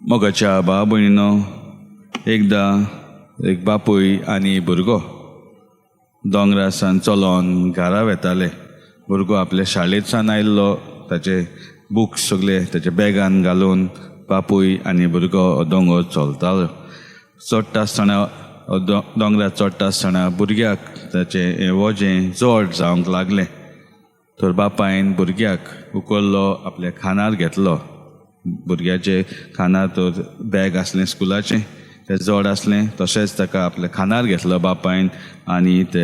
मोगाच्या भाव भयणीनो, एकदां एक बापूय आनी भुरगो दोंगरा सान चलोन घरा वेताले. भुरगो आपल्या शाळेंत सान आयिल्लो, ताचे बुक्स सगळे ताच्या बॅगान घालून बापूय आनी भुरगो हो दोंगर चलतालो. चडटा आसतना, दोंगरार चडटा आसतना भुरग्याक ताचें हें वजें जड जावंक लागलें. तर बापायन भुरग्याक उखल्लो, आपल्या खांदार घेतलो. भुरग्याचे खांदार तर बॅग आसलें स्कुलाचें, तें जड आसलें, तशेंच ताका आपल्या खांदार घेतलो बापायन आनी ते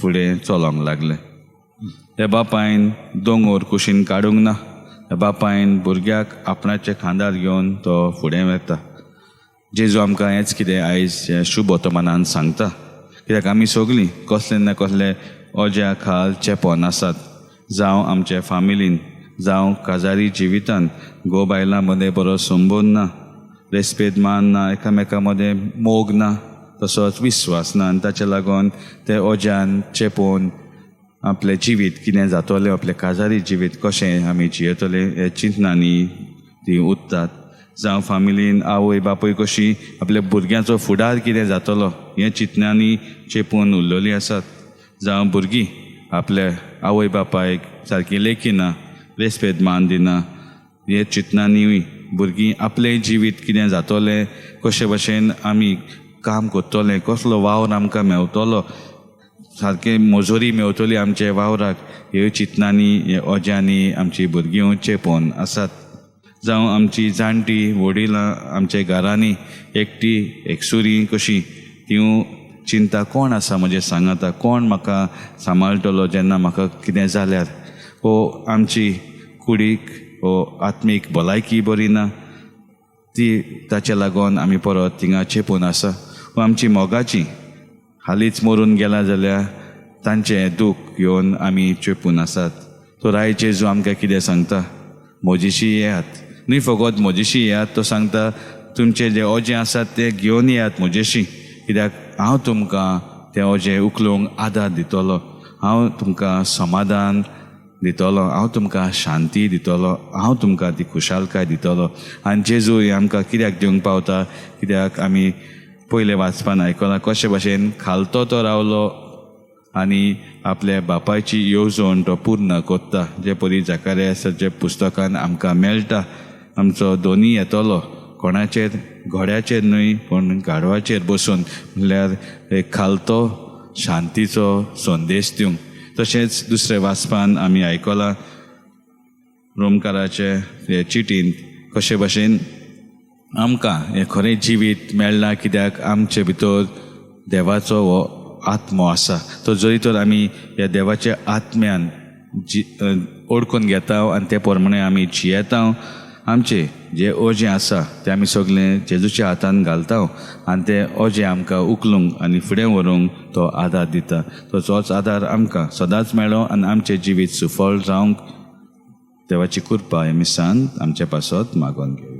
फुडें चलोंक लागले. त्या बापायन दोंगर कुशीन काडूंक ना. त्या बापायन भुरग्याक आपणाच्या खांदार घेवन तो फुडें वता. जेजू आमकां हेंच कितें आयज हें शुभ वर्तमानान सांगता, कित्याक आमी सगळीं कसले ना कसले ओज्या खाल चेपोन आसात. जावं आमच्या फामिलीन, जावं काजारी जिवितान घोव बायलां मदें बरो संबंद ना, रेस्पेद मान ना, एकामेका मदें मोग ना, तसोच विस्वास ना आनी ताचे लागून ते ओज्यान चेपोवन आपलें जिवीत कितें जातलें, आपलें काजारी जिवीत कशें आमी जियेतले हे चिंतनांनी ती उरतात. जावं फामिलीन आवय बापूय कशी आपल्या भुरग्यांचो फुडार कितें जातलो हें चिंतनांनी चेपून उरलेलीं आसात. जावं भुरगीं आपल्या आवय बापायक सारकी लेखिना, रेस्पेद मान दिना, हे चिंतनांनी भुरगीं आपलें जिवीत कितें जातलें, कशे भशेन आमी काम करतले, कसलो वावर आमकां मेवतलो, सारकें मजुरी मेवतली आमच्या वावराक, ह्यो चिंतनांनी हे ओज्यांनी आमची भुरगीं चेपोवन आसात. जावं आमची जाणटी वडिलां आमच्या घरांनी एकटी एकसुरी कशी तीं चिंता, कोण आसा म्हजें सांगाता, कोण म्हाका सांबाळटलो जेन्ना म्हाका कितें जाल्यार, वो आमची कुडीक वो आत्मीक भलायकी बरी ना ती ताचे लागून आमी परत थिंगा चेपून आसा. वो आमची मोगाची हालींच मरून गेला जाल्यार तांचें दूख घेवन आमी चेपून आसात. तर आयज जेजू आमकां कितें सांगता, म्हजेशी येयात, न्हय फकत म्हजेशी येयात, तो सांगता तुमचें जें ओजें आसात तें घेवन येयात म्हजेशी, कित्याक हांव तुमकां तें ओजें उखलूंक आदार दितलो, हांव तुमकां समाधान दितलो, हांव तुमकां शांती दितलो, हांव तुमकां ती खुशालकाय दितलो. आनी जेजू हें आमकां कित्याक दिवंक पावता, कित्याक आमी पयलें वाचपान आयकलां कशे भशेन खालतो तो रावलो आनी आपल्या बापायची येवजण तो पूर्ण कोत्ता. जे परी जाकारियासाच्या पुस्तकान आमकां मेळटा, आमचो दोनी येतलो कोणाचेर, घोड्याचेर न्हय पूण गाडवाचेर बसून, म्हणल्यार एक खालतो शांतीचो संदेश दिवंक. तशेंच दुसरें वाचपान आमी आयकलां रोमकाराचे हे चिटीन कशे भशेन आमकां हें खरें जिवीत मेळ्ळां, कित्याक आमचे भितर देवाचो हो आत्मो आसा. तो जरी तर आमी ह्या देवाच्या आत्म्यान जी ओळखून घेता आनी ते प्रमाणे आमी जियेता, आमचे जे ओजें आसा तें आमी सगळें जेजूच्या हातान घालता आनी तें ओजें आमकां उखलूंक आनी फुडें व्हरूंक तो आदार दिता. तसोच आदार आमकां सदांच मेळो आनी आमचें जिवीत सुफळ जावंक देवाची कृपा हे मिसान आमचे पासत मागोवन घेवया.